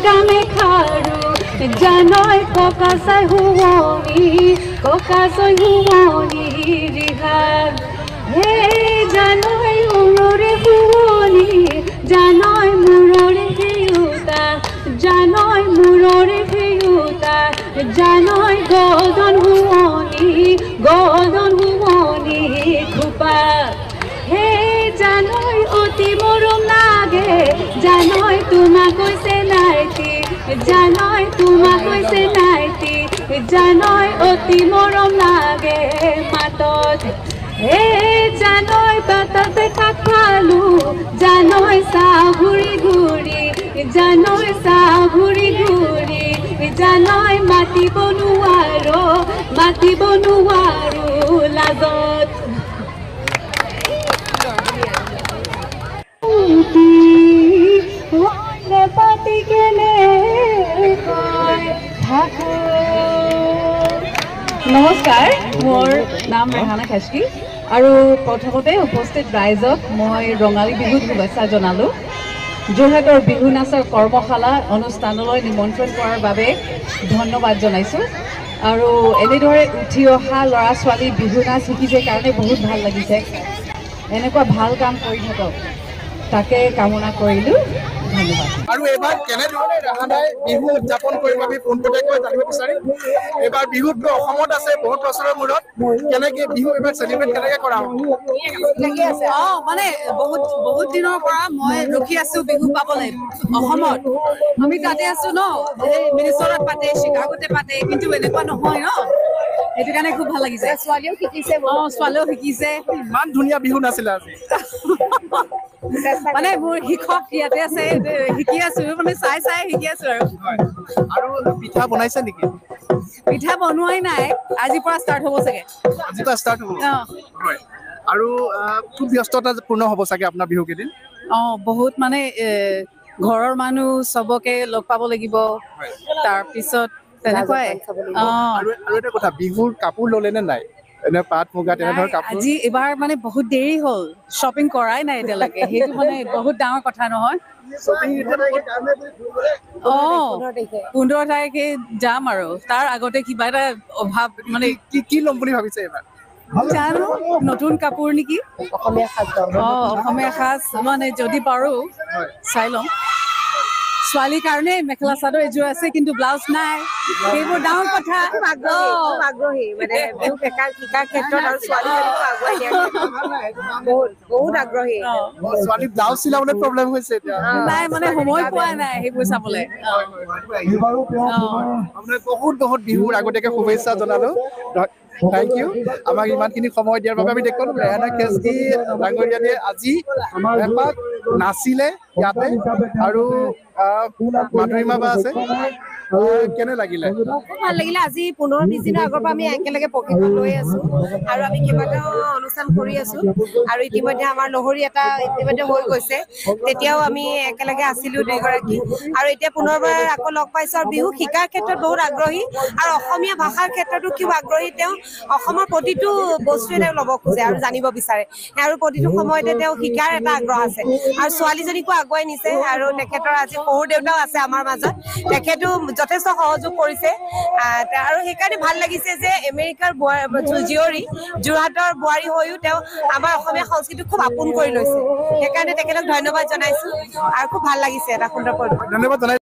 গামে খাৰু জানৈ ককা চাই শুৱনি ককা চাই শুৱনি ৰিহা হে জানৈ মূৰৰে শুৱনি জানৈ মূৰৰে সেউতা জানৈ মূৰৰে সেউতা জানৈ গদন শুৱনি গদন শুৱনি খোপা হে জানৈ অতি মৰম লাগে জানৈ তোমাক কৈছে নাইটি জানৈ তোমাক কৈছে নাইটি জানৈ অতি মৰম লাগে মাতত হে জানৈ বাটতে খালো জানৈ চাহ ঘূৰি ঘূৰি জানৈ চাহ ঘূৰি ঘূৰি জানৈ মাতিব নোৱাৰো মাতিব নোৱাৰো লাজত। পাতি কেনেকৈ থাকো। নমস্কাৰ, মোৰ নাম ৰেহানা খেচকি আৰু প্ৰথমতে উপস্থিত ৰাইজক মই ৰঙালী বিহুত শুভেচ্ছা জনালোঁ। যোৰহাটৰ বিহু নাচৰ কৰ্মশালা অনুষ্ঠানলৈ নিমন্ত্ৰণ কৰাৰ বাবে ধন্যবাদ জনাইছোঁ আৰু এনেদৰে উঠি অহা ল'ৰা ছোৱালী বিহু নাচ শিকিছে কাৰণে বহুত ভাল লাগিছে। এনেকুৱা ভাল কাম কৰি থাকক তাকে কামনা কৰিলোঁ, ধন্যবাদ। আৰু এইবাৰ কেনেধৰণে ৰেহানাই বিহু উদযাপন কৰিব আমি পোনপটীয়াকৈ জানিব বিচাৰিম। এইবাৰ বিহুটো অসমত আছে বহুত বছৰৰ মূৰত, কেনেকে বিহু এইবাৰ চেলিব্ৰেট কেনেকে কৰা হ'ব? মানে বহুত বহুত দিনৰ পৰা মই ৰখি আছো বিহু পাবলৈ অসমত। আমি তাতে আছো ন, এই মিনিচৰাত পাতে, চিকাগোতে পাতে, কিন্তু এনেকুৱা নহয় ন, সেইটো কাৰণে খুব ভাল লাগিছে। ছোৱালীও শিকিছে, ছোৱালীও শিকিছে। ইমান ধুনীয়া বিহু নাছিলে আজি। মানে মোৰ শিক্ষক ইয়াতে আছে, শিকি আছো, মানে চাই চাই শিকি আছো আৰু। আৰু পিঠা বনাইছে নেকি? পিঠা বনোৱাই নাই, আজিৰ পৰা ষ্টাৰ্ট হ'ব চাগে। আজিৰ পৰা ষ্টাৰ্ট হ'ব। হয়। আৰু খুব ব্যস্ততাপূৰ্ণ হ'ব চাগে আপোনাৰ বিহু কেইদিন? বহুত, মানে ঘৰৰ মানুহ চবকে লগ পাব লাগিব, তাৰপিছত তেনেকুৱাই। আৰু এটা কথা, বিহুৰ কাপোৰ ল'লে নে নাই? এনে পাট মুগা তেনেধৰণৰ কাপোৰ? আজি এইবাৰ মানে বহুত দেৰি হ'ল, শ্বপিং কৰাই নাই এতিয়ালৈকে। সেইটো মানে বহুত ডাঙৰ কথা নহয়। 15 তাৰিখে যাম আৰু তাৰ আগতে কিবা এটা অভাৱ মানে কি কি ল'ম বুলি ভাবিছে এইবাৰ? জানো, নতুন কাপোৰ নেকি, অসমীয়া সাজ। অসমীয়া সাজ মানে যদি পাৰো চাই ল'ম। ছোৱালীৰ কাৰণে মেখেলা চাদৰ এযোৰ আছে কিন্তু ব্লাউজ নাই, সেইবোৰ ডাঙৰ কথা। খুব আগ্ৰহী মানে বিহু শিকাৰ ক্ষেত্ৰত আৰু ছোৱালীজনীকো আগুৱাই দিয়াৰ বহুত বহুত আগ্ৰহী। ছোৱালী ব্লাউজ চিলাবলৈ প্ৰব্লেম হৈছে এতিয়া? নাই, মানে সময় পোৱা নাই সেইবোৰ চাবলৈ। আপোনাক বহুত বহুত বিহুৰ আগতীয়াকৈ শুভেচ্ছা জনালো, thank U আমাক ইমানখিনি সময় দিয়াৰ বাবে। আমি দেখোঁ ৰেহানা খেচকি ডাঙৰীয়ানীয়ে আজি এপাক নাচিলে ইয়াতে। আৰু মাধুৰিমা বা আছে, কেনে লাগিলে? খুব ভাল লাগিলে। আজি 15-20 দিনৰ আগৰ পৰা আমি একেলগে প্ৰশিক্ষণ লৈ আছো আৰু আমি কেইবাটাও অনুষ্ঠান কৰি আছো আৰু ইতিমধ্যে আমাৰ লহৰী এটা ইতিমধ্যে হৈ গৈছে, তেতিয়াও আমি একেলগে আছিলো দুইগৰাকী আৰু এতিয়া পুনৰবাৰ আকৌ লগ পাইছো। আৰু বিহু শিকাৰ ক্ষেত্ৰত বহুত আগ্ৰহী আৰু অসমীয়া ভাষাৰ ক্ষেত্ৰতো খুব আগ্ৰহী। তেওঁ অসমৰ প্ৰতিটো বস্তুৱে তেওঁ ল'ব খোজে আৰু জানিব বিচাৰে আৰু প্ৰতিটো সময়তে তেওঁ শিকাৰ এটা আগ্ৰহ আছে আৰু ছোৱালীজনীকো আগুৱাই নিছে। আৰু তেখেতৰ আজি শহুৰ দেউতাও আছে আমাৰ মাজত, তেখেতো যথেষ্ট সহযোগ কৰিছে আৰু সেইকাৰণে ভাল লাগিছে যে আমেৰিকাৰ জীয়ৰী যোৰহাটৰ বোৱাৰী হৈও তেওঁ আমাৰ অসমীয়া সংস্কৃতিক খুব আপোন কৰি লৈছে। সেইকাৰণে তেখেতক ধন্যবাদ জনাইছো আৰু খুব ভাল লাগিছে, এটা সুন্দৰ পৰিৱেশ। ধন্যবাদ জনাইছো।